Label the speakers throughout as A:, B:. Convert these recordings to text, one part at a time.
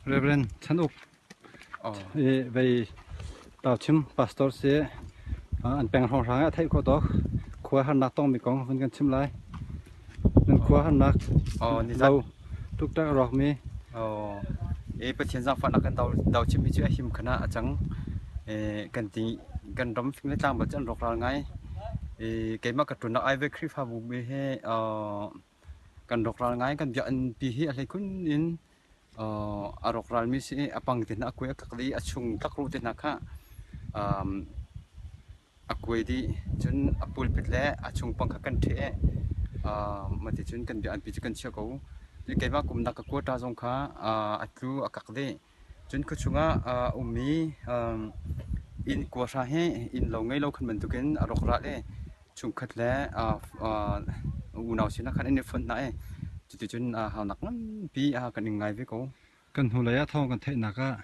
A: Reverend Chan Uk i vei tauchim pastor si an peng hrawnghrang ah theih khawh tawk khua harnak tongmi kong vun kan chim lai. Nan khua harnak lo tuktak a rawkmi.
B: E Pathian zaangfahnak kan dau chimmi cu a him khana a cang. E kan ti kan ram fing le tlang bal cu an rawkral ngai. E keimah ka ṭuannak ai ve Khrihfabu he Kan rawkral ngai. Kan biakinn pi hi a hleikhun in a rawkralmi si i a pang te hna a kuai a kak dih i a chung tlakruh te hna kha a kuai dih. Cun a pulpit le a chung pang kha kan ṭheh i mah ticun kan biakinn pi cu kan chiah ko. Cun keimah kumnak ka quota zong kha a tlu a kak dih. Cun khuachung ah a ummi inn kuahra hi innlo ngei lo khan bantukin a rawkral i chungkhat le unau sinah khan an i fonh hna i cuticun haunak nganpi kan ing ngai ve ko.
A: Kan hnulei ah thawng kan theihnak ah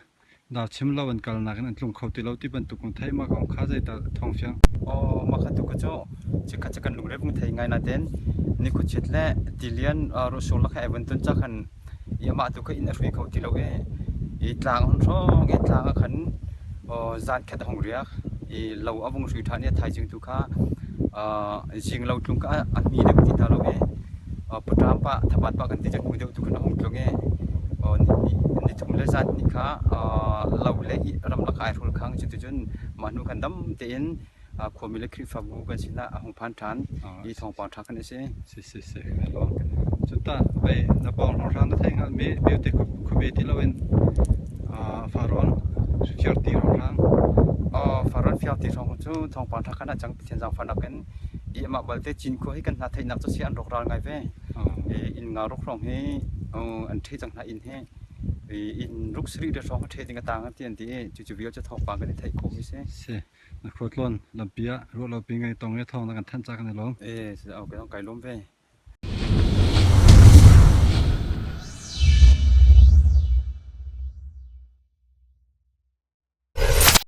A: Dauchim lo an kalnak in an tlung kho ti lo ti bantuk kong theih mah kong kha zeidah thawng fiang?
B: Aw mah kha tu ka cu chikkhat cu kan lungre vung thei ngai nain ni khuachiat le tilian ruahsur lak he ai von ton ca khan i amah tu kha inn a hrui kho ti lo i i tlang a hun hrawng i tlang ah khan zan khat a hung riak i lo a vung hrui ṭhan i a thaizing tu kha zing lo tlung kha a hmi deuh ti hna lo i paṭam pah thapat pah kan ti cu hnu deuh tu khan a hung tlung i ni thum le zan hnih kha lo le ramlak ai hrul khang cuticun mah hnu khan dam tein khuami le Khrihfabu kan sinah a hung phan ṭhan i thawngpang ṭha kan i si.
A: Si si si Cun tah vei na pawng hrawnghrang na theih hngalhmi beute khuabe ti loin Farrawn fiarti hrawnghrang.
B: Farrawn fiarti hrawng cu thawngpang ṭha kan ah cang Pathian zaangfahnak in i amah balte Cinkhua hi kan hna theihnak cu si an rawkral ngai ve. Inn nga ruk hrawng hi an ṭhe cang hna inn hi inn ruk sarih le hrawng a ṭhe ding a tang ti an ti i cucu vial cu thawngpang kan i theih khawhmi si.
A: Si. Na khualtlawn lampi ah ruahlopi ngei tong i thawng na kan thanh ca kan i lawm.
B: Eh, kai lawm ve.